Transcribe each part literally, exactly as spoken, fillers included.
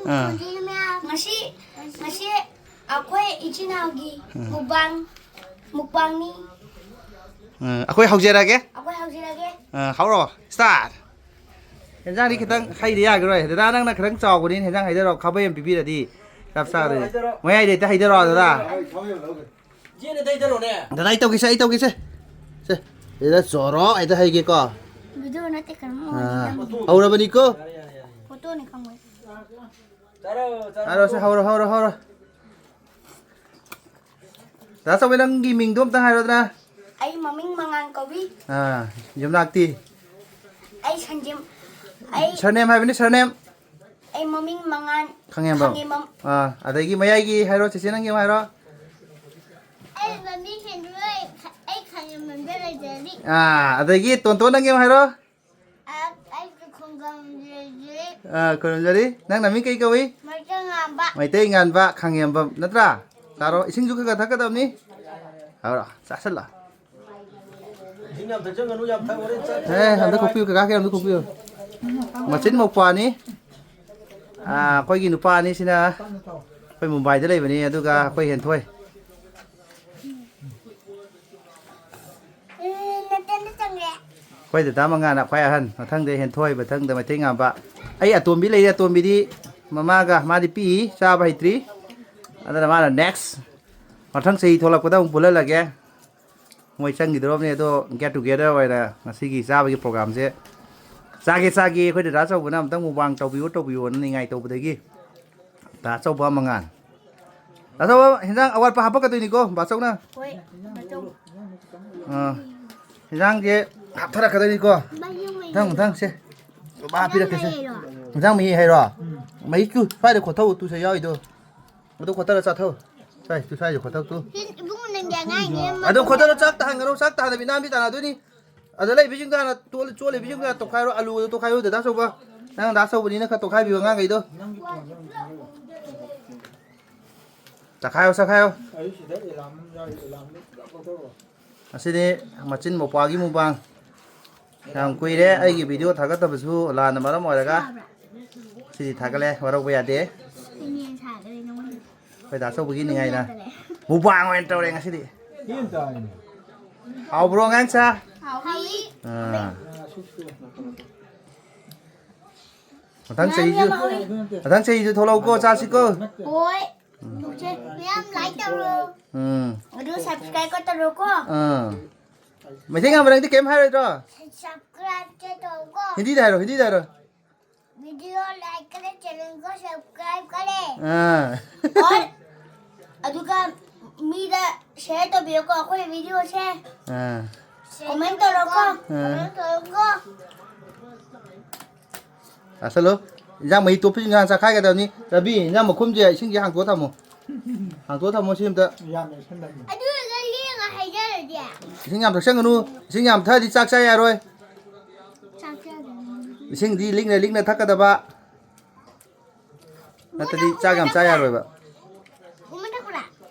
ꯑꯥ꯫ ꯉꯁꯤ, ꯉꯁꯤ ꯑꯩꯈꯣꯏ ꯏꯆꯤꯟ ꯏꯅꯥꯎꯒꯤ ꯎꯝ꯫ ꯃꯨꯛꯕꯥꯡ, ꯃꯨꯛꯕꯥꯡꯅꯤ꯫ ꯎꯝ, ꯑꯩꯈꯣꯏ ꯍꯧꯖꯔꯒꯦ꯫ ꯑꯩꯈꯣꯏ ꯍꯧꯖꯔꯒꯦ꯫ ꯑꯥ, ꯍꯧꯔꯣ꯫ Start꯫ ꯍꯦꯟꯖꯥꯡꯗꯤ ꯈꯤꯇꯪ ꯍꯩꯗ ꯌꯥꯈꯤꯔꯣꯏ꯫ ꯗꯗꯥ, ꯅꯪꯅ ꯈꯤꯇꯪ ꯆꯥꯎꯕꯅꯤꯅ ꯍꯦꯟꯖꯥꯡ ꯍꯩꯗꯔꯣ꯫ ꯈꯥꯕꯩ ꯑꯃ ꯄꯤꯕꯤꯔꯗꯤ ꯆꯞ ꯆꯥꯔꯦ꯫ ꯍꯩꯗꯔꯣ꯫ ꯃꯌꯥꯏꯗ ꯍꯦꯛꯇ ꯍꯩꯗꯔꯣ, ꯗꯗꯥ꯫ ꯍꯣꯏ, ꯈꯥꯕꯩ ꯑꯃ ꯂꯧꯒꯦ꯫ ꯆꯦꯅ ꯇꯩꯗꯔꯣꯅꯦ꯫ ꯗꯗꯥ, ꯑꯩ ꯇꯧꯒꯦꯁꯦ, ꯑꯩ ꯇꯧꯒꯦꯁꯦ꯫ ꯁꯦ, ꯁꯤꯗ ꯆꯣꯔꯣ, ꯍꯦꯛꯇ ꯍꯩꯒꯦꯀꯣ꯫ ꯚꯤꯗꯤꯑꯣ ꯅꯠꯇꯦ, ꯀꯩꯅꯣꯝ ꯑꯥ, ꯑꯣꯏꯔꯝꯅꯤ꯫ ꯍꯧꯔꯕꯅꯤꯀꯣ? ꯌꯥꯔꯦ, ꯌꯥꯔꯦ, ꯌꯥꯔꯦ꯫ ꯐꯣꯇꯣꯅꯤ ꯈꯪꯉꯣꯏ꯫ ꯆꯥꯔꯣ, ꯆꯥꯔꯣ꯫ ꯆꯥꯔꯣꯁꯦ, ꯍꯧꯔꯣ, ꯍꯧꯔꯣ, ꯍꯧꯔꯣ꯫ ꯗꯥ ꯆꯧꯕꯤ, ꯅꯪꯒꯤ ꯃꯤꯡꯗꯣ ꯑꯝꯇꯪ ꯍꯥꯏꯔꯣꯗꯅ꯫ ꯑꯩ ꯃꯃꯤꯡ ꯃꯉꯥꯟ ꯀꯧꯏ꯫ ꯑꯥ, ꯌꯨꯝꯅꯥꯛꯇꯤ? ꯑꯩ ꯁꯟꯖꯦꯝ-, ꯑꯩ surname ꯍꯥꯏꯕꯅꯤ, surname꯫ ꯑꯩ ꯃꯃꯤꯡ ꯃꯉꯥꯟ ꯈꯪꯉꯦꯝꯕꯝ꯫ ꯈꯪꯉꯦꯝꯕꯝ꯫ ꯑꯥ, ꯑꯗꯒꯤ ꯃꯌꯥꯏꯒꯤ ꯍꯥꯏꯔꯣ, ꯆꯤꯆꯦ ꯅꯪꯒꯤ ꯑꯃ ꯍꯥꯏꯔꯣ꯫ ꯑꯩ ꯃꯃꯤꯡ ꯍꯦꯟꯗꯣꯛ ꯑꯩ ꯈ-, ꯑꯩ ꯈꯪꯉꯦꯝꯕꯝꯗ ꯂꯩꯖꯔꯤ꯫ ꯑꯥ, ꯑꯗꯒꯤ ꯇꯣꯟꯇꯣꯟ ꯅꯪꯒꯤ ꯑꯃ ꯍꯥꯏꯔꯣ꯫ ꯑ-, ꯑꯩꯁꯨ ꯈꯨꯡꯒꯪ ꯂꯩꯖꯔꯤ꯫ ꯑꯥ, ꯈꯨꯔꯨꯝꯖꯔꯤ꯫ ꯅꯪ ꯅꯃꯤꯡ ꯀꯩ ꯀꯧꯏ? ꯃꯩꯇꯩ ꯉꯥꯟꯕ꯫ ꯃꯩꯇꯩ ꯉꯥꯟꯕ ꯈꯪꯉꯦꯝꯕꯝ ꯅꯠꯇ꯭ꯔꯥ? ꯆꯥꯔꯣ, ꯏꯁꯤꯡꯁꯨ ꯈꯔ ꯈꯔ ꯊꯛꯀꯗꯕꯅꯤ꯫ ꯍꯧꯔꯣ, ꯆꯥꯁꯤꯜꯂꯣ꯫ ꯏꯁꯤꯡ ꯌꯥꯝ ꯊꯛꯆꯟꯒꯅꯨ, ꯌꯥꯝ ꯊꯛꯑꯣꯔꯦ, ꯆꯠ-, ꯑꯦ, ꯑꯝꯇ ꯈꯣꯛꯄꯤꯌꯨ, ꯀꯀꯥ ꯀꯩ ꯑꯝꯇ ꯈꯣꯛꯄꯤꯌꯨ꯫ ꯃꯆꯤꯟ ꯃꯧꯄ꯭ꯋꯥꯅꯤ꯫ ꯑꯥ, ꯑꯩꯈꯣꯏꯒꯤ ꯅꯨꯄꯥ ꯑꯅꯤꯁꯤꯅ ꯑꯩꯈꯣꯏ ꯃꯨꯝꯕꯥꯏꯗ ꯂꯩꯕꯅꯤ, ꯑꯗꯨꯒ ꯑꯩꯈꯣꯏ ꯍꯦꯟꯊꯣꯏ꯫ ꯎꯝ, ꯅꯇꯟꯗ ꯆꯪꯉꯦ꯫ ꯑꯩꯈꯣꯏ ꯗꯗꯥ ꯃꯉꯥꯅ ꯈ꯭ꯋꯥꯏ ꯑꯍꯟ, ꯃꯊꯪꯗ ꯍꯦꯟꯊꯣꯏ, ꯃꯊꯪꯗ ꯃꯩꯇꯩ ꯉꯥꯟꯕ꯫ ꯑꯩ ꯑꯇꯣꯝꯕꯤ ꯂꯩꯔꯦ, ꯑꯇꯣꯝꯕꯤꯗꯤ ꯃꯃꯥꯒ ꯃꯥꯗꯤ ꯄꯤꯛꯏ, ꯆꯥꯕ ꯍꯩꯇ꯭ꯔꯤ꯫ ꯑꯗꯨꯅ ꯃꯥꯅ next, ꯃꯊꯪ ꯆꯍꯤ ꯊꯣꯛꯂꯛꯄꯗ ꯑꯃꯨꯛ ꯄꯨꯜꯍꯜꯂꯒꯦ꯫ ꯃꯣꯏ ꯆꯪꯈꯤꯗ꯭ꯔꯣꯕꯅꯤ, ꯑꯗꯣ get together ꯑꯣꯏꯅ ꯉꯁꯤꯒꯤ ꯆꯥꯕꯒꯤ programꯁꯦ ꯆꯥꯒꯦ, ꯆꯥꯒꯦ, ꯑꯩꯈꯣꯏ ꯗꯗꯥ ꯑꯆꯧꯕꯅ ꯑꯝꯇꯪ ꯃꯨꯛꯕꯥꯡ ꯇꯧꯕꯤꯌꯣ, ꯇꯧꯕꯤꯌꯣꯅ ꯅꯤꯡꯉꯥꯏ ꯇꯧꯕꯗꯒꯤ ꯗꯥ ꯑꯆꯧꯕ ꯃꯉꯥꯜ꯫ ꯗꯥ ꯑꯆꯧꯕ, ꯍꯦꯟꯖꯥꯡ ꯑꯋꯥꯠꯄ ꯍꯥꯞꯄꯛꯀꯗꯣꯏꯅꯤꯀꯣ, ꯕꯥꯆꯧꯅ꯫ ꯍꯣꯏ, ꯕꯥꯆꯧ꯫ ꯑꯥ, ꯍꯦꯟꯖꯥꯡꯁꯦ ꯍꯥꯞꯊꯔꯛꯀꯗꯣꯏꯅꯤꯀꯣ꯫ ꯃꯊꯪ, ꯃꯊꯪ, ꯁꯦ꯫ ꯕꯕꯥ ꯄꯤꯔꯛꯀꯦꯁꯦ꯫ ꯍꯦꯟꯖꯥꯡ ꯃꯍꯤ ꯍꯥꯏꯔꯣ? ꯃꯍꯤ ꯇꯨ, ꯁ꯭ꯋꯥꯏꯗ ꯈꯣꯠꯊꯧ, ꯇꯨ ꯁꯦ ꯌꯥꯎꯔꯤꯗꯣ꯫ ꯑꯗꯨ ꯈꯣꯠꯇꯔ ꯆꯥꯊꯧ꯫ ꯁꯥꯏ, ꯇꯨ ꯁꯥꯏꯁꯦ ꯈꯣꯠꯇꯧ ꯇꯨ꯫ ꯁꯤ ꯏꯕꯨꯡꯉꯣ ꯅꯪꯒꯤ ꯑꯉꯥꯡꯅꯦ, ꯑꯗꯨ ꯈꯣꯠꯇꯔ ꯆꯥꯛ ꯇꯥꯍꯟꯒꯅꯨ, ꯆꯥꯛ ꯇꯥꯍꯟꯗꯕꯤ ꯅꯥꯟꯕꯤ ꯇꯥꯅꯗꯣꯏꯅꯤ꯫ ꯑꯗ ꯂꯩꯕꯁꯤꯡꯗꯣ ꯍꯥꯟꯅ ꯇꯣꯠꯂ-, ꯆꯣꯠꯂꯤꯕꯁꯤꯡꯗꯣ ꯍꯥꯟꯅ ꯇꯣꯠꯈꯥꯏꯔꯣ, ꯑꯂꯨꯗꯣ ꯇꯣꯠꯈꯥꯏꯔꯣ, ꯗꯗꯥ ꯑꯆꯧꯕ꯫ ꯅꯪ ꯗꯗꯥ ꯑꯆꯧꯕꯅꯤꯅ ꯈꯔ ꯇꯣꯠꯈꯥꯏꯕꯤꯌꯨ ꯑꯉꯥꯡꯈꯩꯗꯣ꯫ ꯆꯈꯥꯏꯌꯣ, ꯆꯈꯥꯏꯌꯣ꯫ ꯑꯩ ꯁꯤꯗ ꯑꯦꯂꯥꯝ ꯑꯃ ꯌꯥꯎꯔꯤ, ꯑꯦꯂꯥꯝꯗꯣ ꯄꯨꯂꯞ ꯂꯧꯊꯣꯛꯈ꯭ꯔꯣ꯫ ꯑꯁꯤꯗꯤ ꯃꯆꯤꯟ ꯃꯧꯄ꯭ꯋꯥꯒꯤ ꯃꯨꯛꯕꯥꯡ꯫ ꯌꯥꯝ ꯀꯨꯏꯔꯦ ꯑꯩꯒꯤ video ꯊꯥꯒꯠꯇꯕꯁꯨ ꯂꯥꯟꯅ ꯃꯔꯝ ꯑꯣꯏꯔꯒ꯫ ꯁꯤꯗꯤ ꯊꯥꯒꯠꯂꯦ, ꯋꯥꯔꯧꯕ ꯌꯥꯗꯦ꯫ ꯁꯤꯅꯦꯅ ꯁꯥꯗ꯭ꯔꯦ ꯅꯉꯣꯟꯗ꯫ ꯑꯩꯈꯣꯏ ꯗꯥ ꯆꯧꯕꯒꯤ ꯅꯤꯡꯉꯥꯏꯅ ꯌꯥꯗꯔꯦ꯫ ꯃꯨꯛꯕꯥꯡ ꯑꯣꯏꯅ ꯇꯧꯔꯦ ꯉꯁꯤꯗꯤ꯫ ꯌꯦꯟ ꯆꯥꯏꯅꯦ꯫ ꯍꯥꯎꯕ꯭ꯔꯣ ꯑꯉꯥꯡꯁꯥ? ꯍꯥꯎꯏ꯫ ꯑꯥ꯫ ꯃꯊꯪ ꯆꯍꯤꯁꯨ ꯃꯊꯪ ꯆꯍꯤꯁꯨ ꯊꯣꯛꯂꯛꯎꯀꯣ, ꯆꯥꯁꯤꯀꯣ꯫ ꯍꯣꯏ꯫ ꯌꯥꯝ like ꯇꯧꯔꯣ꯫ ꯎꯝ꯫ ꯑꯗꯨ subscribe ꯀ ꯇꯧꯔꯣꯀꯣ꯫ ꯑꯥ꯫ ꯃꯩꯇꯩ ꯉꯥꯡꯕ ꯅꯪꯗꯤ ꯀꯩꯝ ꯍꯥꯏꯔꯣꯏꯗ꯭ꯔꯣ? Subscribe ꯁꯦ ꯇꯧꯀꯣ꯫ ꯍꯤꯟꯗꯤꯗ ꯍꯥꯏꯔꯣ, ꯍꯤꯟꯗꯤꯗ ꯍꯥꯏꯔꯣ꯫ Video like ꯀꯔꯦ, channel ꯀꯣ subscribe ꯀꯔꯦ꯫ ꯑꯥ꯫ और ꯑꯗꯨꯒ ꯃꯤꯗ share ꯇꯧꯕꯤꯌꯣꯀꯣ ꯑꯩꯈꯣꯏ video ꯁꯦ꯫ ꯑꯥ꯫ Comment ꯇꯧꯔꯣꯀꯣ꯫ ꯑꯥ꯫ Comment ꯇꯧꯔꯣꯀꯣ꯫ ꯆꯥꯁꯜꯂꯨ꯫ ꯏꯟꯖꯥꯡ ꯃꯍꯤ ꯇꯣꯠꯄꯁꯤ ꯏꯟꯖꯥꯡ ꯆꯥꯈꯥꯏꯒꯗꯕꯅꯤ꯫ ꯆꯥꯕꯤ, ꯏꯟꯖꯥꯡ ꯃꯈꯨꯝꯁꯦ ꯏꯁꯤꯡꯁꯦ ꯍꯥꯡꯇꯣꯛꯑ ꯊꯝꯃꯣ꯫ ꯍꯥꯡꯇꯣꯛꯑ ꯊꯝꯃꯣ ꯁꯤ ꯑꯝꯇ꯫ ꯌꯥꯝ ꯌꯥꯝꯁꯟꯗꯕꯅꯤ꯫ ꯑꯗꯨꯒ ꯂꯦꯡꯉ ꯍꯩꯖꯔꯗꯤ꯫ ꯏꯁꯤꯡ ꯌꯥꯝ ꯊꯛꯆꯟꯒꯅꯨ꯫ ꯏꯁꯤꯡ ꯌꯥꯝ ꯊꯛꯑꯗꯤ ꯆꯥꯛ ꯆꯥ ꯌꯥꯔꯣꯏ꯫ ꯆꯥꯛ ꯆꯥꯗꯕꯅꯤ꯫ ꯏꯁꯤꯡꯗꯤ ꯂꯤꯛꯅ ꯂꯤꯛꯅ ꯊꯛꯀꯗꯕ꯫ ꯅꯠꯇ꯭ꯔꯗꯤ ꯆꯥꯛ ꯌꯥꯝ ꯆꯥ ꯌꯥꯔꯣꯏꯕ꯫ ꯎꯃ ꯊꯛꯄ꯭ꯔꯥ?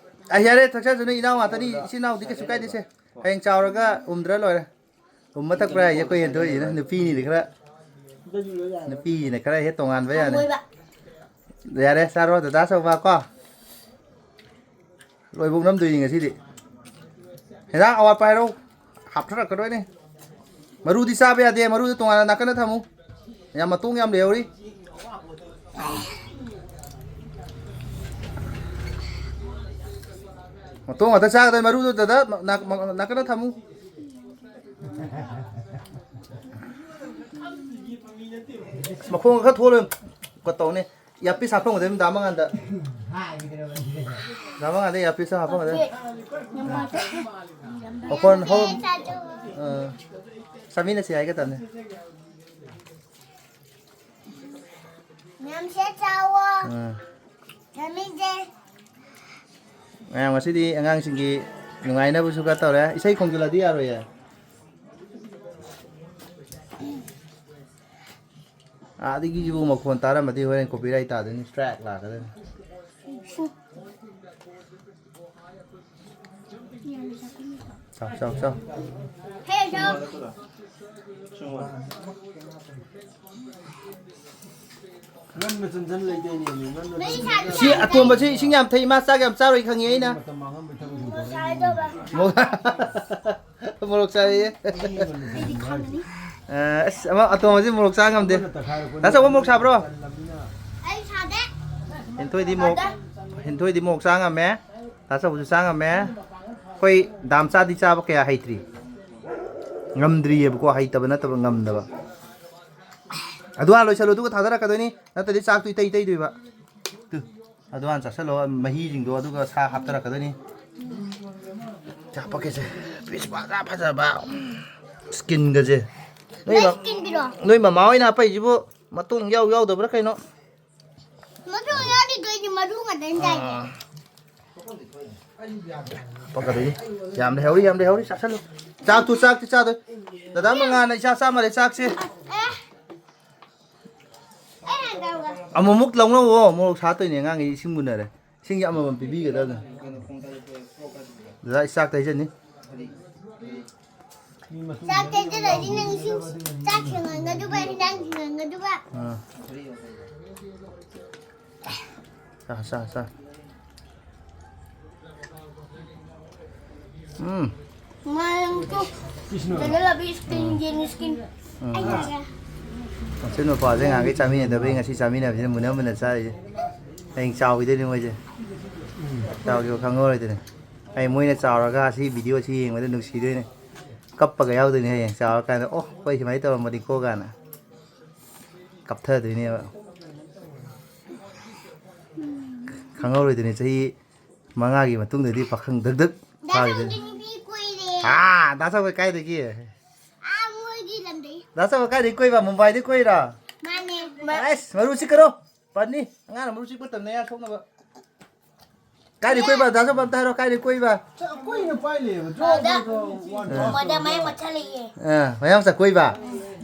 ꯑ, ꯌꯥꯔꯦ, ꯊꯛꯆꯁꯅꯨ, ꯏꯅꯥꯎ ꯉꯥꯛꯇꯅꯤ꯫ ꯏꯆꯤꯟ ꯏꯅꯥꯎꯗꯤ ꯀꯩꯁꯨ ꯀꯥꯏꯗꯦꯁꯦ꯫ ꯍꯌꯦꯡ ꯆꯥꯎꯔꯒ ꯎꯝꯗ꯭ꯔ ꯂꯣꯏꯔꯦ꯫ ꯎꯝꯃ ꯊꯛꯄ꯭ꯔꯥ ꯍꯥꯏꯁꯦ ꯑꯩꯈꯣꯏ ꯍꯦꯟꯗꯣꯛꯏꯁꯤꯅ ꯅꯨꯄꯤꯅꯤꯗꯤ ꯈꯔ, ꯅꯨꯄꯤꯅ ꯈꯔ ꯍꯦꯛ ꯇꯣꯉꯥꯟꯕ ꯌꯥꯅꯤ꯫ ꯍꯪꯒꯣꯏꯕ꯫ ꯌꯥꯔꯦ, ꯆꯥꯔꯣ ꯗꯗꯥ ꯑꯆꯧꯕ ꯀꯣ꯫ ꯂꯣꯏꯕꯧ ꯅꯝꯗꯣꯏꯅꯤ ꯉꯁꯤꯗꯤ꯫ ꯍꯦꯟꯖꯥꯡ ꯑꯋꯥꯠꯄ ꯍꯥꯏꯔꯣ, ꯍꯥꯞꯊꯔꯛꯀꯗꯣꯏꯅꯤ꯫ ꯃꯔꯨꯗꯤ ꯆꯥꯕ ꯌꯥꯗꯦ, ꯃꯔꯨꯗꯤ ꯇꯣꯉꯥꯟꯅ ꯅꯥꯀꯟꯗ ꯊꯝꯃꯨ꯫ ꯌꯥꯝ ꯃꯇꯣꯡ ꯌꯥꯝ ꯂꯩꯍꯧꯔꯤ꯫ ꯃꯇꯣꯡ ꯉꯥꯛꯇ ꯆꯥꯒꯗꯕ, ꯃꯔꯨꯗꯨ ꯗꯗꯥ ꯅꯥ-, ꯅꯥꯀꯟꯗ ꯊꯝꯃꯨ꯫ ꯃꯈꯣꯡ ꯈꯔ ꯊꯣꯛꯂꯣꯏ ꯀ ꯇꯧꯅꯤ꯫ ꯏꯌꯥꯔꯄꯤꯁ ꯍꯥꯞꯐꯝꯒꯗꯕꯅꯤ ꯗꯥ ꯃꯉꯥꯟꯗ꯫ ꯗꯥ ꯃꯉꯥꯟꯗ ꯏꯌꯥꯔꯄꯤꯁ ꯍꯥꯞꯐꯝꯒꯗꯕꯅꯤ꯫ ꯃꯈꯣꯟ ꯍꯧ-, ꯑ, ꯆꯥꯃꯤꯟꯅꯁꯤ ꯍꯥꯏꯒꯗꯕꯅꯤ꯫ ꯃꯌꯥꯝꯁꯦ ꯆꯥꯎꯋꯣ꯫ ꯑ꯫ ꯆꯥꯃꯤꯟꯁꯦ꯫ ꯃꯌꯥꯝ ꯉꯁꯤꯗꯤ ꯑꯉꯥꯡꯁꯤꯡꯒꯤ ꯅꯨꯡꯉꯥꯏꯅꯕꯁꯨ ꯈꯔ ꯇꯧꯔꯦ꯫ ꯏꯁꯩ ꯈꯣꯡꯖꯤꯜꯂꯗꯤ ꯌꯥꯔꯣꯏꯌꯦ꯫ ꯑꯥꯗꯒꯤꯁꯤꯕꯨ ꯃꯈꯣꯟ ꯇꯥꯔꯝꯃꯗꯤ ꯍꯣꯔꯦꯟ copyright ꯇꯥꯗꯣꯏꯅꯤ, strike ꯂꯥꯛꯀꯗꯣꯏꯅꯤ꯫ ꯆꯥꯎ, ꯆꯥꯎ, ꯆꯥꯎ꯫ ꯍꯦ, ꯆꯥꯎ꯫ ꯉꯟꯅ ꯆꯪꯁꯤꯜꯂꯛꯏꯗꯩꯅꯦ, ꯉꯟꯅ ꯅꯣꯏ ꯆꯪꯁꯤꯜꯂꯛꯏꯗꯩꯅꯦ꯫ ꯏꯁꯥ ꯁꯤ ꯑꯇꯣꯝꯕꯁꯦ ꯏꯁꯤꯡ ꯌꯥꯝ ꯊꯛꯏ, ꯃꯥ ꯆꯥꯛ ꯌꯥꯝ ꯆꯥꯔꯣꯏ ꯈꯪꯉꯤ ꯑꯩꯅ꯫ ꯃꯇꯝ ꯃꯥꯡꯍꯟꯕꯩ ꯊꯕꯛꯁꯨ ꯇꯧꯔꯦ꯫ ꯃꯣꯔꯣꯛ ꯆꯥꯔꯤꯌꯦ꯫ ꯑ, ꯑꯁ, ꯑꯃ ꯑꯇꯣꯝꯕꯁꯤ ꯃꯣꯔꯣꯛ ꯆꯥ ꯉꯝꯗꯦ꯫ ꯇꯥ ꯆꯧꯕ ꯃꯣꯔꯣꯛ ꯁꯥꯕ꯭ꯔꯣ? ꯑꯩ ꯁꯥꯗꯦ꯫ ꯍꯦꯟꯊꯣꯏꯗꯤ ꯃꯣꯔꯣꯛ, ꯁꯥꯗꯦ꯫ ꯍꯦꯟꯊꯣꯏꯗꯤ ꯃꯣꯔꯣꯛ ꯆꯥ ꯉꯝꯃꯦ꯫ ꯇꯥ ꯆꯧꯕꯁꯨ ꯆꯥ ꯉꯝꯃꯦ꯫ ꯑꯩꯈꯣꯏ ꯗꯥꯝ ꯆꯥꯗꯤ ꯆꯥꯕ ꯀꯌꯥ ꯍꯩꯇ꯭ꯔꯤ꯫ ꯉꯝꯗ꯭ꯔꯤꯑꯕꯀꯣ, ꯍꯩꯇꯕ ꯅꯠꯇꯕ ꯉꯝꯗꯕ꯫ ꯑꯗꯨ ꯍꯥꯟꯅ ꯂꯣꯏꯁꯜꯂꯨ, ꯑꯗꯨꯒ ꯊꯥꯗꯔꯛꯀꯗꯣꯏꯅꯤ, ꯅꯠꯇ꯭ꯔꯗꯤ ꯆꯥꯛꯇꯨ ꯏꯇꯩ ꯏꯇꯩꯗꯣꯏꯕ꯫ ꯇꯨ, ꯑꯗꯨ ꯍꯥꯟꯅ ꯆꯥꯁꯜꯂꯣ, ꯃꯍꯤꯁꯤꯡꯗꯣ, ꯑꯗꯨꯒ ꯁꯥ ꯍꯥꯞꯊꯔꯛꯀꯗꯣꯏꯅꯤ꯫ ꯆꯥꯛ ꯄꯣꯀꯦꯠꯁꯦ, ꯄꯤꯁ ꯐꯖ ꯐꯖꯕ, ꯁ꯭ꯀꯤꯟꯒꯁꯦ꯫ ꯅꯣꯏ ꯃ-, ꯁ꯭ꯀꯤꯟꯒꯤꯔꯣ? ꯅꯣꯏ ꯃꯃꯥ ꯍꯣꯏꯅ ꯍꯥꯞꯄꯛꯏꯁꯤꯕꯨ ꯃꯇꯣꯡ ꯌꯥꯎ ꯌꯥꯎꯗꯕ꯭ꯔꯥ ꯀꯩꯅꯣ? ꯃꯇꯣꯡ ꯌꯥꯎꯗꯦ, ꯑꯩꯗꯤ ꯃꯔꯨ ꯉꯥꯛꯇꯅꯤ ꯆꯥꯏꯁꯦ꯫ ꯑꯥ꯫ ꯄꯛꯀꯗꯣꯏꯅꯤ꯫ ꯌꯥꯝ ꯂꯩꯍꯧꯔꯤ, ꯌꯥꯝ ꯂꯩꯍꯧꯔꯤ, ꯆꯥꯁꯜꯂꯨ꯫ ꯆꯥꯛꯇꯨ, ꯆꯥꯛꯇꯤ ꯆꯥꯗꯣꯏ꯫ ꯗꯗꯥ ꯃꯉꯥꯅ ꯏꯆꯥ ꯆꯥ ꯃꯥꯜꯂꯦ ꯆꯥꯛꯁꯦ꯫ ꯑꯦ꯫ ꯑꯩ ꯍꯥꯟꯅ ꯇꯧꯒꯦ꯫ ꯑꯃꯨꯛꯃꯨꯛ ꯂꯧꯅꯧꯋꯣ, ꯃꯣꯔꯣꯛ ꯁꯥꯠꯇꯣꯏꯅꯦ ꯑꯉꯥꯡꯒꯤ ꯏꯁꯤꯡ ꯃꯨꯟꯅꯔꯦ꯫ ꯏꯁꯤꯡꯁꯦ ꯑꯃꯃꯝ ꯄꯤꯕꯤꯒꯗꯕꯅꯦ꯫ ꯗꯗꯥ, ꯑꯩ ꯆꯥꯛ ꯇꯩꯖꯅꯤ꯫ ꯆꯥꯛ ꯇꯩꯖꯔꯗꯤ ꯅꯪ ꯏꯁꯤꯡ, ꯆꯥꯛ ꯊꯤꯉꯝꯒꯗꯕ, ꯍꯤꯟꯖꯥꯡ ꯊꯤꯉꯝꯒꯗꯕ꯫ ꯑꯥ꯫ ꯆꯥ, ꯆꯥ, ꯆꯥ꯫ ꯎꯝ꯫ ꯃꯥꯔꯪ ꯇꯨ꯫ ꯆꯠꯂꯕꯤ ꯁ꯭ꯀꯤꯟ, ꯌꯦꯟ ꯁ꯭ꯀꯤꯟ꯫ ꯎꯝ꯫ ꯑꯩ ꯂꯥꯛꯑꯒꯦ꯫ ꯃꯆꯤꯟ ꯃꯧꯄꯥꯁꯦ ꯉꯍꯥꯟꯈꯩ ꯆꯥꯃꯤꯟꯅꯗꯕꯩ ꯉꯁꯤ ꯆꯥꯃꯤꯟꯅꯕꯁꯤꯗ ꯃꯨꯟꯅ ꯃꯨꯟꯅ ꯆꯥꯔꯤꯁꯦ꯫ ꯍꯌꯦꯡ ꯆꯥꯎꯈꯤꯗꯣꯏꯅꯤ ꯃꯣꯏꯁꯦ꯫ ꯆꯥꯎꯈꯤꯕ ꯈꯪꯍꯧꯔꯣꯏꯗꯣꯏꯅꯤ꯫ ꯑꯩ ꯃꯣꯏꯅ ꯆꯥꯎꯔꯒ ꯁꯤ ꯚꯤꯗꯤꯑꯣꯁꯤ ꯌꯦꯡꯕꯗ ꯅꯨꯡꯁꯤꯗꯣꯏꯅꯦ꯫ ꯀꯞꯄꯒ ꯌꯥꯎꯗꯣꯏꯅꯦ ꯍꯌꯦꯡ ꯆꯥꯎꯔꯀꯥꯟꯗ, "ꯑꯣ, ꯑꯩꯈꯣꯏ ꯁꯨꯃꯥꯏꯅ ꯇꯧꯔꯝꯕꯅꯤꯀꯣ" ꯀꯥꯏꯅ꯫ ꯀꯞꯊꯗꯣꯏꯅꯦꯕ꯫ ꯈꯪꯍꯧꯔꯣꯏꯗꯣꯏꯅꯦ, ꯆꯍꯤ ꯃꯉꯥꯒꯤ ꯃꯇꯨꯡꯗꯗꯤ ꯄꯥꯈꯪ ꯗꯛ ꯗꯛ ꯗꯥ ꯐꯥꯈꯤꯗꯣꯏꯅꯤ꯫ ꯆꯧꯒꯤ ꯅꯨꯄꯤ ꯀꯣꯏꯔꯦ꯫ ꯑꯥ, ꯗꯥ ꯆꯧꯕ ꯀꯥꯏꯗꯒꯤ? ꯑꯥ, ꯃꯣꯏꯒꯤ ꯂꯝꯗꯩ꯫ ꯗꯥ ꯆꯧꯕ ꯀꯥꯏꯗꯒꯤ ꯀꯣꯏꯕ? ꯃꯨꯝꯕꯥꯏꯗꯒꯤ ꯀꯣꯏꯔꯣ? ꯃꯥꯅꯦ꯫ ꯑꯁ, ꯃꯔꯨ ꯆꯤꯛꯀꯅꯨ꯫ ꯄꯟꯅꯤ꯫ ꯑꯉꯥꯡꯅ ꯃꯔꯨ ꯆꯤꯛꯄ ꯃꯇꯝꯗ ꯌꯥ ꯁꯣꯛꯅꯕ꯫ ꯀꯥꯏꯗꯩ ꯀꯣꯏꯕ? ꯗꯥ ꯆꯧꯕ ꯑꯝꯇ ꯍꯥꯏꯔꯣ, ꯀꯥꯏꯗꯩ ꯀꯣꯏꯕ? ꯑꯩꯈꯣꯏꯅ ꯄꯥꯏ ꯂꯩꯌꯦꯕ꯫ ꯖꯣ, ꯑꯗ ꯖꯣ, ꯖꯣ, ꯋꯥꯟ, ꯋꯥꯟ꯫ ꯃꯣꯏꯗ ꯃꯌꯥꯡ ꯃꯆꯥ ꯂꯩꯌꯦ꯫ ꯑ, ꯃꯌꯥꯡ ꯃꯆꯥ ꯀꯣꯏꯕ?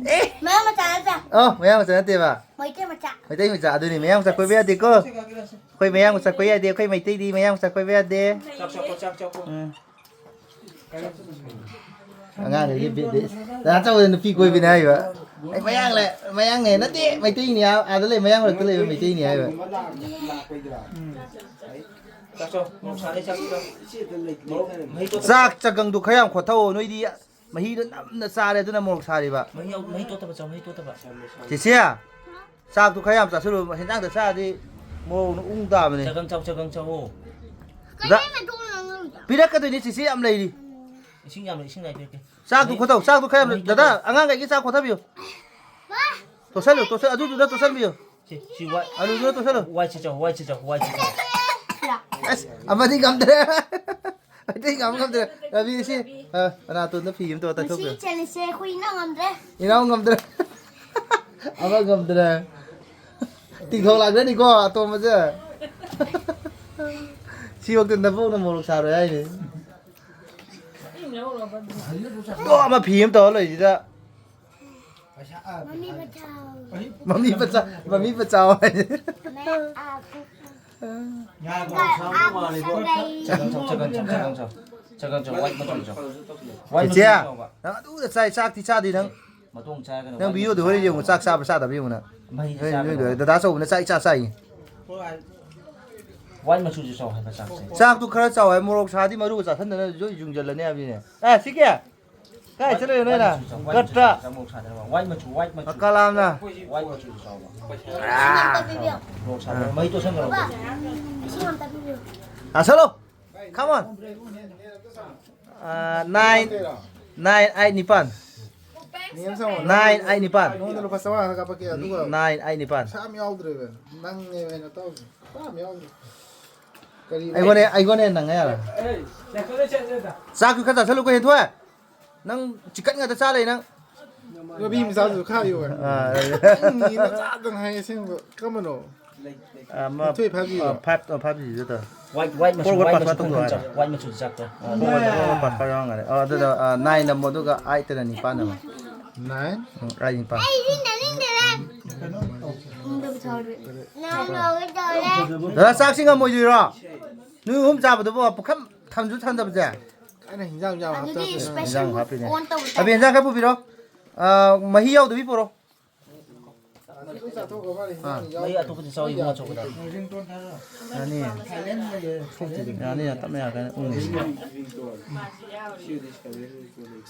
ꯑꯦ! ꯃꯌꯥꯡ ꯃꯆꯥ ꯅꯠꯇꯦ꯫ ꯑꯣ, ꯃꯌꯥꯡ ꯃꯆꯥ ꯅꯠꯇꯦꯕ? ꯃꯩꯇꯩ ꯃꯆꯥ꯫ ꯃꯩꯇꯩ ꯃꯆꯥ, ꯑꯗꯨꯅꯤ ꯃꯌꯥꯡ ꯃꯆꯥ ꯀꯣꯏꯕ ꯌꯥꯗꯦꯀꯣ꯫ ꯑꯩꯈꯣꯏ ꯃꯌꯥꯡ ꯃꯆꯥ ꯀꯣꯏ ꯌꯥꯗꯦ, ꯑꯩꯈꯣꯏ ꯃꯩꯇꯩꯗꯤ ꯃꯌꯥꯡ ꯃꯆꯥ ꯀꯣꯏꯕ ꯌꯥꯗꯦ꯫ ꯆꯥꯛ ꯆꯥꯎꯀꯣ, ꯆꯥꯛ ꯆꯥꯎꯀꯣ꯫ ꯎꯝ꯫ ꯑꯉꯥꯡꯈꯩꯒꯤ ꯕꯤꯠꯇꯤ꯫ ꯗꯥ ꯆꯧꯕꯗ ꯅꯨꯄꯤ ꯀꯣꯏꯕꯅꯦ ꯍꯥꯏꯔꯤꯕ꯫ ꯑꯩ ꯃꯌꯥꯡ ꯂꯩ, ꯃꯌꯥꯡꯅꯦ ꯅꯠꯇꯦ, ꯃꯩꯇꯩꯅꯤ ꯍꯥꯏꯕ, ꯑꯥꯗ ꯂꯩ, ꯃꯌꯥꯡ ꯃꯔꯛꯇ ꯂꯩꯕ ꯃꯩꯇꯩꯅꯤ ꯍꯥꯏꯕ꯫ ꯎꯝ꯫ ꯆꯥꯛ ꯆꯥꯎ, ꯃꯣꯔꯣꯛ ꯁꯥꯔꯦ, ꯆꯥꯛ ꯆꯥꯎ꯫ ꯃꯣꯔꯣꯛ, ꯃꯍꯤ ꯇꯣꯠ-, ꯆꯥꯛ ꯆꯒꯪꯗꯣ ꯈꯔ ꯌꯥꯝ ꯈꯣꯠꯊꯧꯑꯣ, ꯅꯣꯏꯗꯤ ꯃꯍꯤꯗꯣ ꯅꯝꯅ ꯆꯥꯔꯦ, ꯑꯗꯨꯅ ꯃꯣꯔꯣꯛ ꯁꯥꯔꯤꯕ꯫ ꯃꯍꯤ ꯌꯥꯎ-, ꯃꯍꯤ ꯇꯣꯠꯇꯕ ꯆꯥꯎ, ꯃꯍꯤ ꯇꯣꯠꯇꯕ꯫ ꯆꯦꯆꯦ, ꯆꯥꯛꯇꯣ ꯈꯔ ꯌꯥꯝ ꯆꯥꯁꯤꯜꯂꯨ, ꯍꯦꯟꯖꯥꯡꯗ ꯆꯥꯔꯗꯤ ꯃꯣꯔꯣꯛꯅ ꯎꯪ ꯇꯥꯕꯅꯦ꯫ ꯆꯒꯪ ꯆꯥꯎ, ꯆꯒꯪ ꯆꯥꯎꯑꯣ꯫ ꯗꯥ, ꯀꯩꯅꯣ ꯃꯇꯣꯡ ꯂꯧꯔꯤꯗꯣ? ꯄꯤꯔꯛꯀꯗꯣꯏꯅꯦ, ꯆꯦꯆꯦ ꯌꯥꯝ ꯂꯩꯔꯤ꯫ ꯏꯁꯤꯡ ꯌꯥꯝꯅ, ꯏꯁꯤꯡ ꯂꯥꯏ ꯄꯤꯔꯛꯀꯦ꯫ ꯆꯥꯛꯇꯣ ꯃꯍꯤ, ꯈꯣꯠꯊꯧ, ꯆꯥꯛꯇꯣ ꯈꯔ ꯌꯥꯝ, ꯃꯍꯤ ꯗꯗꯥ, ꯇꯣꯠꯇꯕ꯫ ꯑꯉꯥꯡꯈꯩꯒꯤ ꯆꯥꯛ ꯈꯣꯠꯊꯕꯤꯌꯨ꯫ ꯋꯥ! ꯇꯣꯠꯁꯜꯂꯨ, ꯇꯣꯠꯁꯜ-, ꯑꯗꯨꯗꯨꯅ ꯇꯣꯠꯁꯜꯕꯤꯌꯨ꯫ ꯁꯤ, ꯁꯤ ꯋꯥꯏ-, ꯑꯂꯨꯗꯨꯅ ꯇꯣꯠꯁꯜꯂꯨ꯫ ꯋꯥꯏ ꯁꯤꯠꯆꯧ, ꯋꯥꯏ ꯁꯤꯠꯆꯧ, ꯋꯥꯏ ꯁꯤꯠꯆꯧ꯫ ꯑꯁ, ꯑꯃꯗꯤ ꯉꯝꯗ꯭ꯔꯦ꯫ ꯑꯇꯩ ꯉꯝ ꯉꯝꯗ꯭ꯔꯦ꯫ ꯔꯕꯤ, ꯁꯤ, ꯑ, ꯅꯅꯥꯇꯣꯟꯗ ꯐꯤ ꯑꯃ ꯇꯧꯔ ꯉꯁꯤ ꯇꯩꯊꯣꯛꯄꯤꯌꯨ꯫ ꯆꯦꯜꯂꯤꯁꯦ ꯑꯩꯈꯣꯏ ꯏꯅꯥꯎ ꯉꯝꯗ꯭ꯔꯦ꯫ ꯏꯅꯥꯎ ꯉꯝꯗ꯭ꯔꯦ꯫ ꯑꯃ ꯉꯝꯗ꯭ꯔꯦ꯫ ꯇꯤꯡꯊꯣꯛ ꯂꯥꯛꯀꯅꯤꯀꯣ ꯑꯇꯣꯝꯕꯁꯦ꯫ ꯁꯤꯐꯥꯎꯗ ꯅꯕꯣꯛꯅ ꯃꯣꯔꯣꯛ ꯁꯥꯔꯣꯏ ꯍꯥꯏꯅꯤ꯫ ꯂꯣ ꯑꯃ ꯐꯤ ꯑꯃ ꯇꯧꯔ ꯂꯩꯁꯤꯗ꯫ ꯃꯃꯤ ꯃꯆꯥ꯫ ꯃꯃꯤ ꯃꯆꯥ, ꯃꯃꯤ ꯃꯆꯥ ꯍꯥꯏꯁꯦ꯫ ꯆꯒꯪ ꯆꯥꯎ, ꯆꯒꯪ ꯆꯥꯎ, ꯆꯒꯪ ꯆꯥꯎ꯫ ꯆꯒꯪ ꯆꯥꯎ, ꯋꯥꯏꯠ ꯃꯆꯨ ꯆꯥꯎ꯫ ꯋꯥꯏꯠ ꯃꯆꯨ ꯆꯦꯆꯦ, ꯆꯥꯎꯕ꯫ ꯅꯪ ꯑꯗꯨꯗ ꯆꯥꯏ, ꯆꯥꯛꯇꯤ ꯆꯥꯗꯦ ꯅꯪ꯫ ꯃꯇꯣꯡ ꯆꯥꯔꯒꯅ ꯅꯪ ꯋꯥꯏꯠ ꯚꯤꯗꯤꯑꯣꯗꯣ ꯃꯆꯨ ꯍꯣꯔꯦꯟ ꯆꯥꯎꯕ꯫ ꯌꯦꯡꯉꯨ, ꯆꯥꯛ ꯆꯥꯕ ꯆꯥꯗꯕ ꯌꯦꯡꯉꯨ ꯅꯪ꯫ ꯃꯍꯤꯗꯤ ꯅꯣꯏ, ꯅꯣꯏ ꯆꯥꯒꯅꯨ꯫ ꯂꯣꯏꯔꯦ꯫ ꯗꯗꯥ ꯑꯆꯧꯕꯅ ꯆꯥꯛ ꯏꯆꯥ ꯆꯥꯏꯌꯦ꯫ ꯋꯥꯏꯠ ꯃꯆꯨꯁꯨ ꯆꯥꯎ ꯍꯥꯏꯕ ꯆꯥꯛꯁꯦ꯫ ꯆꯥꯛꯇꯨ ꯈꯔ ꯆꯥꯎ ꯍꯥꯏ, ꯃꯣꯔꯣꯛ ꯁꯥꯗꯤ ꯃꯔꯨꯒ ꯆꯥꯁꯟꯗꯅ ꯂꯣꯏ ꯌꯨꯡꯖꯜꯂꯅꯤ ꯍꯥꯏꯕꯅꯤꯅꯦ꯫ ꯑꯦ, ꯁꯤ ꯀꯦ? ꯀꯥꯏ ꯆꯠꯂꯨꯏꯅꯣ ꯋꯥꯏꯠ ꯅꯣꯏꯅ? ꯃꯆꯨ ꯆꯥꯎ, ꯋꯥꯏꯠ ꯃꯆꯨ ꯒꯠꯇ꯫ ꯆꯥꯎ, ꯆꯥꯃꯣꯛ ꯁꯥꯗꯅꯕ꯫ ꯋꯥꯏꯠ ꯃꯆꯨ, ꯋꯥꯏꯠ ꯃꯆꯨ꯫ ꯀꯂꯥꯝꯅ꯫ ꯋꯥꯏꯠ ꯃꯆꯨꯗꯨ ꯆꯥꯎꯕ꯫ ꯏꯁꯤꯡ ꯑꯝꯇ ꯄꯤꯕꯤꯌꯣ꯫ ꯃꯣꯔꯣꯛ ꯁꯥꯗꯅꯕ꯫ ꯃꯍꯤ ꯇꯣꯠꯁꯟꯈ꯭ꯔꯣ꯫ ꯕꯕꯥ, ꯏꯁꯤꯡ ꯑꯝꯇ ꯄꯤꯕꯤꯌꯣ꯫ ꯂꯥꯛꯁꯜꯂꯣ꯫ Come on. Ah, nine, nine, eight, ꯅꯤꯄꯥꯟ꯫ ꯃꯤ ꯑꯃ ꯆꯪꯉꯣ꯫ Nine, eight, ꯅꯤꯄꯥꯟ꯫ ꯅꯉꯣꯟꯗ ꯂꯨꯄꯥ ꯆꯥꯝꯃꯉꯥ ꯈꯛ ꯀꯥꯞꯄꯛꯀꯦ, ꯑꯗꯨꯒ nine, eight, ꯅꯤꯄꯥꯟ꯫ ꯄꯩꯁꯥ ꯌꯥꯝ ꯌꯥꯎꯗ꯭ꯔꯦꯕ꯫ ꯅꯪꯅꯦꯕ ꯍꯦꯟꯅ ꯇꯧꯔꯤꯁꯦ꯫ ꯄꯩꯁꯥ ꯌꯥꯝ ꯌꯥꯎꯗ꯭ꯔꯦ꯫ ꯀꯔꯤ ꯑꯩꯉꯣꯟꯗ, ꯑꯩꯉꯣꯟꯗ ꯍꯦꯟꯅ ꯅꯪꯉꯦ ꯌꯥꯔꯦ꯫ ꯆꯥꯛꯁꯨ ꯈꯔ ꯆꯥꯁꯜꯂꯨꯀꯣ, ꯍꯦꯟꯊꯣꯏ꯫ ꯅꯪ chicken ꯉꯥꯛꯇ ꯆꯥ ꯂꯩ ꯅꯪ꯫ ꯅꯨꯄꯤ ꯃꯆꯥꯗꯨꯁꯨ ꯈꯥꯏꯌꯨ꯫ ꯑꯥ, ꯅꯪ ꯃꯤ ꯃꯆꯥꯗꯪ ꯍꯥꯏ ꯑꯁꯦꯡꯕ꯫ ꯀꯔꯝꯕꯅꯣ? ꯑꯃ, ꯅꯤꯊꯣꯏ ꯐꯥꯏꯚ ꯖꯤꯔꯣ? ꯑꯥ, five, ꯑꯥ, five G ꯗ ꯇꯧꯔꯦ꯫ ꯋꯥꯏꯠ, ꯋꯥꯏꯠ ꯃꯆꯨ, forward ꯋꯥꯏꯠ ꯃꯆꯨ password ꯈꯔ ꯇꯧꯗꯣꯏꯔꯣ? ꯆꯥꯎ, ꯋꯥꯏꯠ ꯃꯆꯨꯗꯨ ꯆꯥꯛꯇꯣ꯫ ꯑꯥ, forward, forward password ꯌꯥꯎꯔꯝꯒꯅꯤ꯫ ꯑꯥ, ꯑꯗꯨꯗ, ꯑꯥ, nine ꯅꯝꯃꯣ, ꯑꯗꯨꯒ eight ꯇꯅ ꯅꯤꯄꯥꯟ ꯅꯝꯃꯣ꯫ Nine? ꯎꯝ, eight ꯅꯤꯄꯥꯟ꯫ ꯗꯗꯥ, ꯆꯥꯛꯁꯤ ꯉꯝꯃꯣꯏꯗꯣꯏꯔꯣ? ꯅꯣꯏ ꯑꯍꯨꯝ ꯆꯥꯕꯗꯨꯕꯨ ꯄꯨꯈꯝ ꯊꯝꯁꯨ ꯊꯝꯗꯕꯁꯦ? ꯑꯩꯅ ꯍꯤꯟꯖꯥꯡ ꯌꯥꯝ ꯑꯗꯨꯗꯤ ꯍꯥꯞꯆꯔꯛꯇꯣꯏꯅꯦ꯫ Special ꯍꯤꯟꯖꯥꯡ ꯍꯥꯞꯄꯤꯅꯦ꯫ On ꯇꯧꯕ ꯑꯕꯤ, ꯍꯤꯟꯖꯥꯡ ꯈꯔ ꯄꯨꯕꯤꯔꯣ꯫ ꯑꯥ, ꯃꯍꯤ ꯌꯥꯎꯗꯕꯤ ꯄꯨꯔꯛꯑꯣ꯫ ꯑꯥ꯫ ꯃꯍꯤ ꯑꯇꯣꯞꯄꯗꯤ ꯆꯥꯎ, ꯏꯕꯨꯡꯉꯣ, ꯑꯆꯧꯕꯗ꯫ ꯌꯥꯅꯤ꯫ ꯌꯥꯅꯤ, ꯌꯥꯅꯤ, ꯇꯞꯅ ꯌꯥꯔꯛꯀꯅꯤ꯫ ꯎꯝ꯫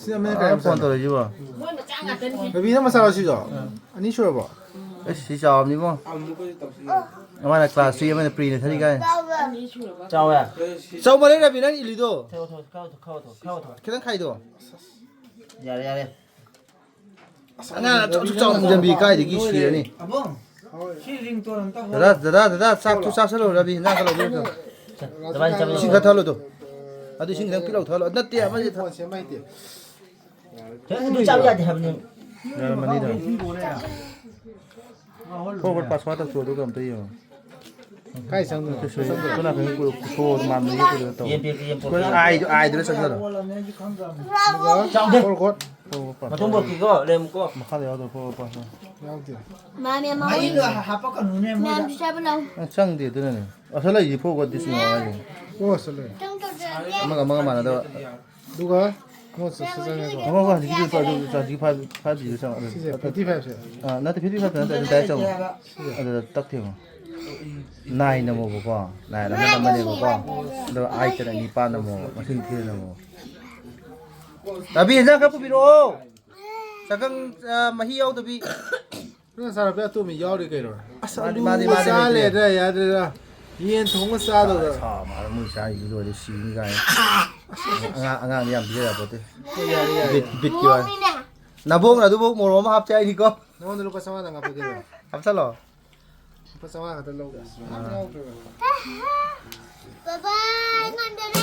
ꯁꯤ ꯑꯃꯅ ꯑꯥ, ꯀꯌꯥꯝ ꯐꯣꯟ ꯆꯥꯎꯅꯣ? ꯇꯧꯔꯛꯏꯁꯤꯕꯣ? ꯕꯦꯕꯤꯅ ꯃꯆꯥꯔꯣ ꯁꯤꯁꯨ? ꯑꯅꯤ ꯁꯨꯔꯕꯣ? ꯑꯁ, ꯁꯤ ꯆꯥꯎꯕꯅꯤꯕꯣ꯫ ꯑꯃꯅ class three, ꯑꯃꯅ pre nursery ꯀꯥꯏ꯫ ꯆꯥꯎꯋꯦ꯫ ꯆꯥꯎꯃꯜꯂꯦ ꯔꯕꯤ, ꯅꯪ ꯏꯜꯂꯤꯗꯣ꯫ ꯊꯧ, ꯊꯧ, ꯈꯥꯎ, ꯊꯧ, ꯈꯥꯎ, ꯊꯧ, ꯈꯥꯎ, ꯊꯧ꯫ ꯈꯤꯇꯪ ꯈꯥꯏꯗꯣ꯫ ꯌꯥꯔꯦ, ꯌꯥꯔꯦ꯫ ꯑꯁ, ꯑꯉꯥꯡ ꯑꯗꯨꯛ ꯆꯥꯎꯅ ꯆꯥꯎꯅ ꯖꯝꯕꯤ ꯀꯥꯏꯗꯒꯤ ꯁꯤꯔꯅꯤ? ꯑꯕꯨꯡ, ꯁꯤ ringtone ꯑꯝꯇ ꯍꯧꯔꯣ꯫ ꯗꯗꯥ, ꯗꯗꯥ, ꯗꯗꯥ, ꯆꯥꯛꯇꯨ ꯆꯥꯁꯜꯂꯣ, ꯔꯕꯤ, ꯍꯤꯟꯖꯥꯡ ꯈꯔ ꯂꯧꯕꯤꯔꯣ꯫ ꯆꯥꯕꯥꯏ, ꯆꯥꯕꯥꯏ꯫ ꯏꯁꯤꯡ ꯈꯔ ꯊꯛꯍꯜꯂꯣ ꯑꯗꯣ꯫ ꯑꯗꯨ ꯏꯁꯤꯡ ꯈꯤꯇꯪ ꯄꯤꯛ ꯂꯥꯎ ꯊꯛꯍꯜꯂꯣ꯫ ꯅꯠꯇꯦ, ꯑꯃꯁꯦ ꯊꯛ- ꯐꯣꯟ ꯁꯦꯝꯕ ꯍꯩꯇꯦ꯫ ꯑꯗꯨ ꯆꯥꯕ ꯌꯥꯗꯦ ꯍꯥꯏꯕꯅꯦ꯫ ꯌꯥꯔꯝꯃꯅꯤꯗ꯫ Forward password ꯇꯧꯊꯣꯛꯑꯣ, ꯑꯗꯨꯒ ꯑꯝꯇ ꯌꯦꯡꯉꯣ꯫ ꯀꯥꯏ ꯆꯪꯗꯣꯏꯅꯣ? ꯁꯣꯏ, ꯁꯣꯏ, ꯁꯣꯏ ꯅꯥꯀꯟꯒꯤ ꯀꯣ-, ꯀꯣ ꯃꯥꯟꯕꯒꯤ ꯀꯣ ꯇꯧ꯫ ꯌꯦꯟ ꯄꯤꯔꯛꯀꯦ, ꯌꯦꯟ ꯄꯤꯔꯛꯀꯦ꯫ ꯑꯩꯈꯣꯏ ꯑꯥꯏꯗꯨ-, ꯑꯥꯏꯗꯨꯗ ꯆꯪꯁꯜꯂꯣ꯫ ꯆꯥꯎꯗꯦ꯫ Forward password꯫ ꯃꯇꯨꯝ ꯄꯣꯛꯀꯤꯀꯣ, ꯂꯩꯔꯝꯃꯨꯀꯣ꯫ ꯃꯈꯥꯗ ꯌꯥꯎꯗ꯭ꯔꯣ, forward password? ꯌꯥꯎꯗꯦ꯫ ꯃꯥꯅꯦ, ꯃꯃꯥ ꯍꯣꯏ꯫ ꯃꯍꯤꯗꯣ ꯍꯥꯞꯄꯛꯀꯅꯨꯅꯦ ꯃꯣꯏꯗ꯫ ꯃꯌꯥꯝꯁꯨ ꯆꯥꯕ ꯂꯥꯎ꯫ ꯑ, ꯆꯪꯗꯦ, ꯑꯗꯨꯅꯅꯦ꯫ ꯑꯁꯣꯝ ꯂꯩꯁꯤ forward ꯗꯤꯁꯅꯤ ꯍꯥꯏꯁꯦ꯫ ꯑꯣ, ꯑꯁꯣꯝ ꯂꯩ꯫ ꯆꯪ ꯇꯧꯖꯔꯒꯦ꯫ ꯑꯃꯒ ꯑꯃꯒ ꯃꯥꯟꯅꯗꯕ꯫ ꯑꯗꯨꯒ ꯅꯣꯠꯁ ꯆꯪꯉꯦꯀꯣ꯫ ꯑꯃꯒ ꯍꯧꯖꯤꯛꯀꯤꯗꯨ ꯄꯥꯏ-, ꯑꯗꯨ ꯆꯥꯔꯖꯤ ꯐꯥꯏꯚ, ꯐꯥꯏꯚ ꯖꯤꯗ ꯆꯪꯉꯛꯑꯣ꯫ ꯁꯤꯁꯦ fifty five ꯁꯦ꯫ ꯑꯥ, ꯅꯠꯇꯦ, fifty five ꯅꯠꯇꯦ, ꯑꯗꯨ direct ꯆꯪꯉꯣ꯫ ꯁꯤꯁꯦ꯫ ꯑꯗꯨꯗ ꯇꯛ ꯊꯦꯡꯉꯣ꯫ Nine ꯅꯝꯃꯣꯕꯀꯣ, nine ꯑꯃ ꯅꯝꯃꯅꯦꯕꯀꯣ, ꯑꯗꯨꯒ eight ꯇꯅ ꯅꯤꯄꯥꯟ ꯅꯝꯃꯣ, ꯃꯁꯤꯡ ꯊꯤꯔ ꯅꯝꯃꯣ꯫ ꯔꯕꯤ, ꯏꯟꯖꯥꯡ ꯈꯔ ꯄꯨꯕꯤꯔꯛꯑꯣ꯫ ꯆꯒꯪ, ꯑ, ꯃꯍꯤ ꯌꯥꯎꯗꯕꯤ꯫ ꯅꯪ ꯅꯆꯥꯅꯨꯄꯤ ꯑꯇꯣꯝꯕꯤ ꯌꯥꯎꯔꯤ ꯀꯩꯅꯣ? ꯑꯁ, ꯃꯥꯗꯤ, ꯑꯂꯨ ꯃꯥꯗꯤ, ꯃꯥꯗꯤ ꯆꯥ ꯂꯩꯇꯦ꯫ ꯂꯩꯔꯗ꯭ꯔꯥ ꯌꯥꯗ꯭ꯔꯥ? ꯌꯦꯟ ꯊꯣꯡꯕ ꯆꯥꯗꯧꯔ? ꯁꯥ ꯃꯥꯅ ꯃꯣꯏ ꯆꯥꯔꯤꯗꯤ ꯂꯣꯏꯔꯦ, ꯁꯤꯅꯤ ꯀꯥꯏꯅ꯫ ꯑꯉꯥꯡ, ꯑꯉꯥꯡꯗꯤ ꯌꯥꯝ ꯄꯤꯖ ꯌꯥꯄꯣꯠꯇꯦ꯫ ꯍꯣꯏ, ꯌꯥꯔꯦ, ꯌꯥꯔꯦ꯫ ꯕꯤꯠ, ꯕꯤꯠꯀꯤ ꯋꯥꯅꯤ꯫ ꯅꯕꯣꯛꯅ ꯑꯗꯨꯕꯨ ꯃꯣꯔꯣꯛ ꯑꯃ ꯍꯥꯞꯆꯦ ꯍꯥꯏꯅꯤꯀꯣ꯫ ꯅꯉꯣꯟꯗ ꯂꯨꯄꯥ ꯆꯥꯝꯃꯉꯥꯗꯪ ꯍꯥꯞꯄꯛꯀꯦ꯫ ꯍꯥꯞꯆꯜꯂꯣ꯫ ꯂꯨꯄꯥ ꯆꯥꯝꯃꯉꯥ ꯈꯛꯇ ꯂꯧꯒꯦ꯫ ꯑꯁ, ꯃꯌꯥꯝ ꯌꯥꯎꯗ꯭ꯔꯦꯕ꯫ ꯕꯕꯥ, ꯑꯩꯉꯣꯟꯗ ꯂꯩ꯫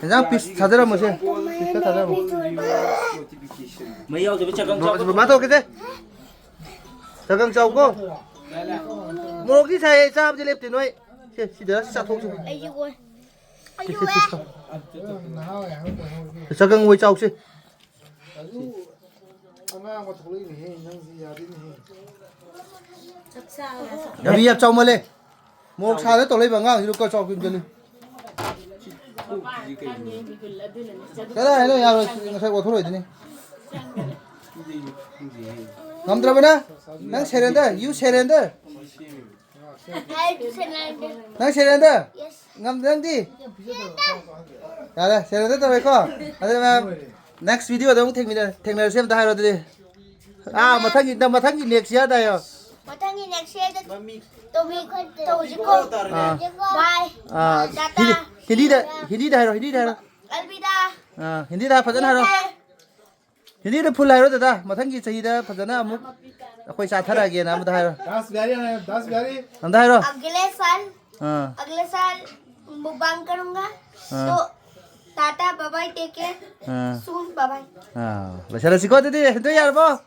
ꯍꯦꯟꯖꯥꯡ piece ꯊꯥꯗꯔꯝꯃꯣꯁꯦ꯫ Piece ꯈꯔ ꯊꯥꯗꯔꯝꯃꯣ꯫ ꯃꯍꯤ ꯌꯥꯎꯗꯕꯤ ꯆꯒꯪ ꯆꯥꯎ꯫ ꯃꯥ ꯇꯧꯔꯛꯀꯦꯁꯦ꯫ ꯆꯒꯪ ꯆꯥꯎꯀꯣ꯫ ꯃꯣꯔꯣꯛꯇꯤ ꯁꯥꯏꯌꯦ, ꯆꯥꯕꯗꯤ ꯂꯦꯞꯇꯦ ꯅꯣꯏ꯫ ꯁꯦ, ꯁꯤꯗ ꯆꯥꯊꯣꯛꯁꯤ꯫ ꯑꯩꯁꯨ ꯑꯣꯏ꯫ ꯁꯦ, ꯁꯦ, ꯁꯦ, ꯁꯦ꯫ ꯆꯒꯪ ꯑꯣꯏ ꯆꯥꯎꯁꯦ꯫ ꯑꯗꯨ ꯑꯉꯥꯡꯕ ꯊꯣꯛꯂꯛꯏꯅꯦꯍꯦ, ꯅꯪꯁꯤ ꯌꯥꯗꯦꯅꯦꯍꯦ꯫ ꯌꯥꯝ, ꯌꯥꯝ ꯆꯥꯎꯃꯜꯂꯦ꯫ ꯃꯣꯔꯣꯛ ꯁꯥꯗ ꯇꯧ ꯂꯩꯕ ꯑꯉꯥꯡꯁꯤꯕꯨ ꯀ-, ꯆꯥꯎ ꯀꯤꯝ ꯆꯠꯂꯤ꯫ ꯀꯗꯥꯏ ꯍꯥꯏꯅꯣ ꯌꯥꯔꯣꯏ, ꯉꯁꯥꯏ ꯑꯣꯊꯣꯔꯛꯏꯗꯨꯅꯤ꯫ ꯉꯝꯗ꯭ꯔꯕꯅ? ꯅꯪ surrender, you surrender. I have to surrender. ꯅꯪ surrender? Yes. ꯉꯝꯗ꯭ꯔꯦ ꯅꯪꯗꯤ? ꯌꯥꯔꯦ, surrender ꯇꯧꯔꯦꯀꯣ? ꯑꯗꯨ ꯃꯌꯥꯝ, next video ꯗ ꯑꯃꯨꯛ ꯊꯦꯡꯃꯤꯟꯅ-, ꯊꯦꯡꯅꯔꯁꯦ ꯑꯝꯇ ꯍꯥꯏꯔꯣ ꯑꯗꯨꯗꯤ꯫ ꯑꯥ, ꯃꯊꯪꯒꯤ, ꯅꯪ ꯃꯊꯪꯒꯤ next year ꯗ ꯍꯥꯏꯌꯣ꯫ ꯃꯊꯪꯒꯤ next year ꯗ ꯇꯧꯃꯤ-, ꯇꯧꯁꯤꯀꯣ꯫ ꯑꯥ꯫ Bye. ꯑꯥ, ꯇꯥꯇꯥ꯫ ꯍꯤꯟꯗꯤ-, ꯍꯤꯟꯗꯤꯗ, ꯍꯤꯟꯗꯤꯗ ꯍꯥꯏꯔꯣ, ꯍꯤꯟꯗꯤꯗ ꯍꯥꯏꯔꯣ꯫ ꯑꯜꯕꯤꯗꯥ꯫ ꯑꯥ, ꯍꯤꯟꯗꯤꯗ ꯐꯖꯅ ꯍꯥꯏꯔꯣ꯫ ꯕꯥꯏ꯫ ꯍꯤꯟꯗꯤꯗ full ꯍꯥꯏꯔꯣ ꯗꯗꯥ, ꯃꯊꯪꯒꯤ ꯆꯍꯤꯗ ꯐꯖꯅ ꯑꯃꯨꯛ ꯑꯩꯈꯣꯏ ꯆꯥꯊꯔꯛꯑꯒꯦꯅ ꯑꯃꯗ ꯍꯥꯏꯔꯣ꯫ दस प्यारी है, दस प्यारी। ꯑꯝꯇ ꯍꯥꯏꯔꯣ꯫ अगले साल, ꯑꯥ, अगले साल mukbang करूंगा। ꯑꯥ꯫ तो Tata, bye bye, take care। ꯑꯥ꯫ Soon, bye bye। ꯑꯥ, ꯂꯣꯏꯁꯜꯂꯁꯤꯀꯣ ꯑꯗꯨꯗꯤ꯫ ꯍꯦꯟꯗꯣ ꯌꯥꯔꯕꯣ?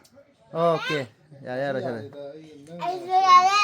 Okay꯫ ꯌꯥꯔꯦ, ꯌꯥꯔꯦ, ꯂꯣꯏꯁꯜꯂꯁꯤ꯫ ꯑꯩꯁꯨ ꯌꯥꯔꯦ꯫